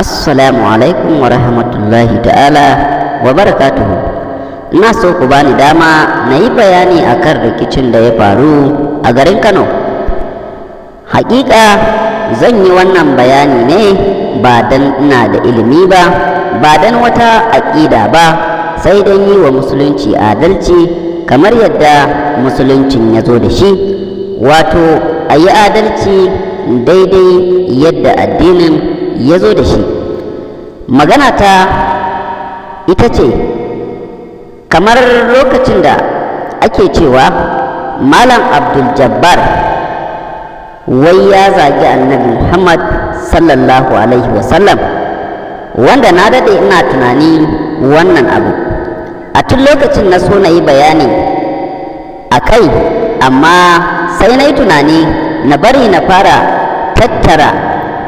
Assalamu alaikum wa rahmatullahi ta'ala wa barakatuhu. Ina so ku bani dama na yi bayani akan rikicin da ya faru a garin Kano. Hakika zan yi wannan bayani ne ba dan ina da ilimi ba, ba dan wata aƙida ba, sai dan yi wa musulunci adalci kamar yadda musuluncin ya zo da shi, wato a yi adalci daidai yadda addinin ya zo da shi. Magana ta ita ce, kamar lokacin da ake cewa Malam Abdul Jabbar wai ya zagi Annabi Muhammad sallallahu alaihi wasallam, wanda na daɗe ina tunani wannan abu a tun lokacin na so na yi bayani a kai, amma sai na yi tunani na bari na fara tattara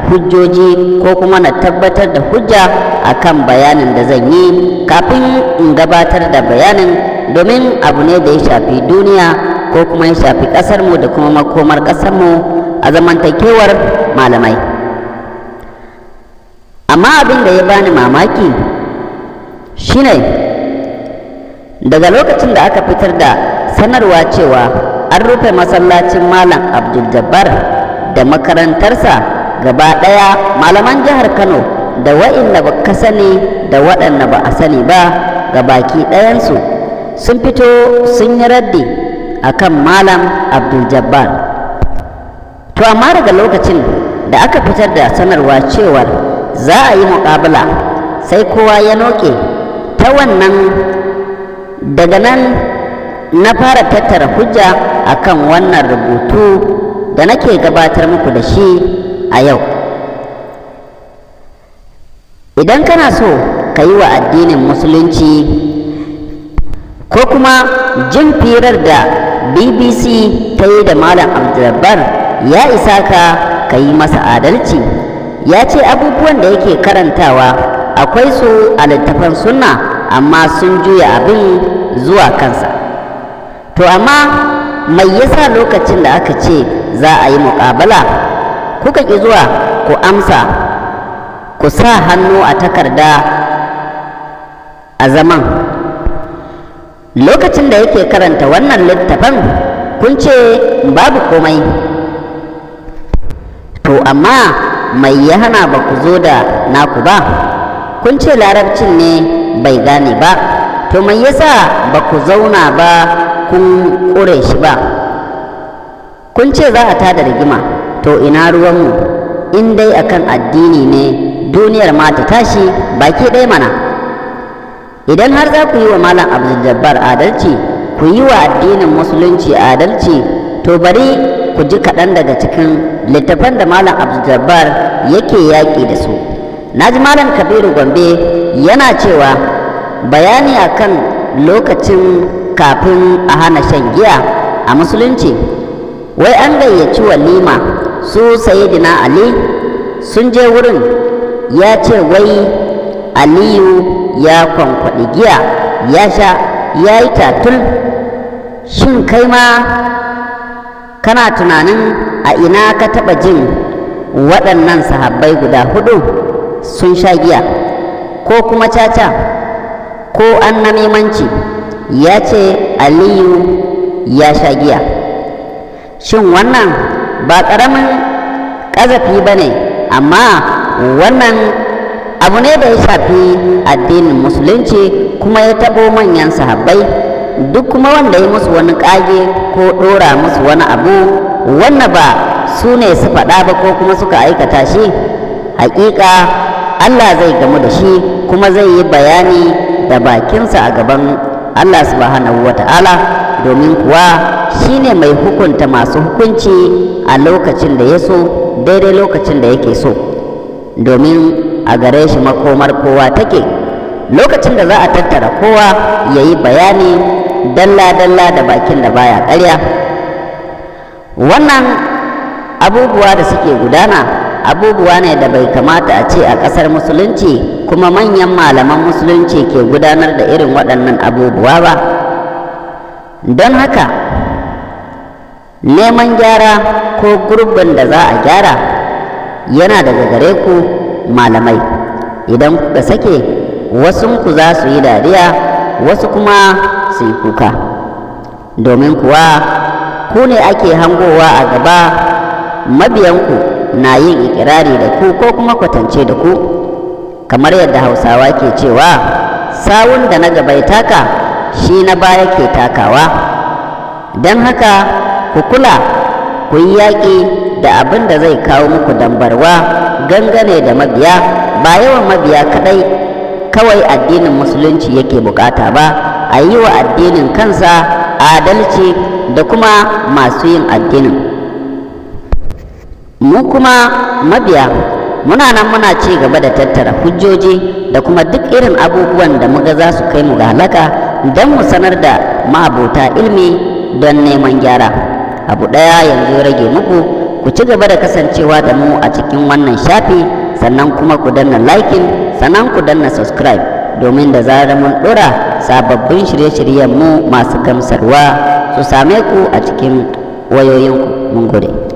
hujjoji ko kuma na tabbatar da hujja akan bayanin da zan yi kafin in gabatar da bayanin, domin abu ne da ya shafi duniya ko kuma ya shafi ƙasarmu da kuma makomar ƙasarmu a zamantakewar malamai. Amma abin da ya bani mamaki shine daga lokacin da aka fitar da sanarwa cewa an rufe masallacin Malam Abdul Jabbar da makarantarsa gaba ɗaya, malaman jihar Kano, da wa'inda ba ka sani da waɗanda ba a sani ba, ga baki ɗayansu sun fito sun yi raddi a kan Malam Abdul Jabbar. To amma daga lokacin da aka fitar da sanarwa cewar za a yi muƙabala, sai kowa ya noke ta wannan. Daga nan na fara tattara hujja akan wannan rubutu da nake gabatar muku da shi a yau. Idan kana so ka yi wa addinin musulunci ko kuma jin firar da BBC ta yi da Malam Abdulbar ya isa ka ka yi masa adalci. Ya ce abubuwan da yake karantawa akwai su a littafan sunna, amma sun juya abin zuwa kansa. To amma mai yasa lokacin da aka ce za a yi muƙabala kuka ƙi zuwa ku amsa, ku sa hannu a takarda a zaman lokacin da yake karanta wannan littafin? Kun ce babu komai. To amma mai ya hana ba ku zo da naku ba? Kun ce larabcin ne bai gane ba. To mai yasa ba ku zauna ba kun ƙure shi ba? Kun ce za a tada rigima. To ina ruwanmu? In dai akan addini ne, duniyar ma ta tashi baki ɗaya mana. Idan har za ku yi wa Malam Abdul Jabbar adalci, ku yi wa addinin musulunci adalci. To bari ku ji kaɗan daga cikin littafan da Malam Abdul Jabbar yake yaƙi da su. Na ji Malam Kabiru Gombe yana cewa bayani akan lokacin kafin a hana shan giya a musulunci, wai an gayyaci walima su Sayidina Ali sun je wurin, ya ce wai Aliyu ya kwankwaɗi giya ya sha, ya yi tatul. Shin kai ma kana tunanin a ina ka taɓa jin waɗannan sahabbai guda hudu sun sha giya ko kuma caca ko annamimanci? Ya ce Aliyu ya sha giya. Shin wannan ba ƙaramin ƙazafi ba ne? Amma wannan abu ne da ya shafi addinin musulunci kuma ya taɓo manyan sahabbai. Duk kuma wanda ya musu wani ƙage ko ɗora musu wani abu wanda ba su ne su faɗa ba ko kuma suka aikata shi, haƙiƙa Allah zai gamu da shi kuma zai yi bayani da bakinsa a gaban Allah subhanahu wa ta'ala, domin kuwa shi ne mai hukunta masu hukunci a lokacin da ya so, daidai lokacin da yake so, domin a gare shi makomar kowa take, lokacin da za a tattara kowa ya yi bayani dalla-dalla da bakin da baya ƙarya. Wannan abubuwa da suke gudana abubuwa ne da bai kamata a ce a ƙasar musulunci kuma manyan malaman musulunci ke gudanar da irin waɗannan abubuwa ba. Don haka neman gyara ko gurbin da za a gyara yana daga gare ku malamai. Idan kuka sake, wasunku za su yi dariya, wasu kuma su yi kuka, domin kuwa ku ne ake hangowa a gaba. Mabiyanku na yin ikirari da ku ko kuma kwatance da ku. Kamar yadda Hausawa ke cewa, sawun da na gaba ya taka, shi na baya ke takawa. Don haka ku kula, ku yi yaƙi da abin da zai kawo muku dambarwa gangane da mabiya. Ba yawan mabiya kaɗai kawai addinin Musulunci yake bukata ba, a yi wa addinin kansa adalci da kuma masu yin addinin. Mu kuma mabiya muna nan muna ci gaba da tattara hujjoji da kuma duk irin abubuwan da muga za su kai mu ga halaka, don mu sanar da ma'abota ilmi don neman gyara. Abu ɗaya yanzu ya rage muku: ku ci gaba da kasancewa da mu a cikin wannan shafi, sannan kuma ku danna liking, sannan ku danna subscribe, domin da zarar mun ɗora sababbin shirye-shiryen mu masu gamsarwa, su same ku a cikin wayoyinku. Mun gode.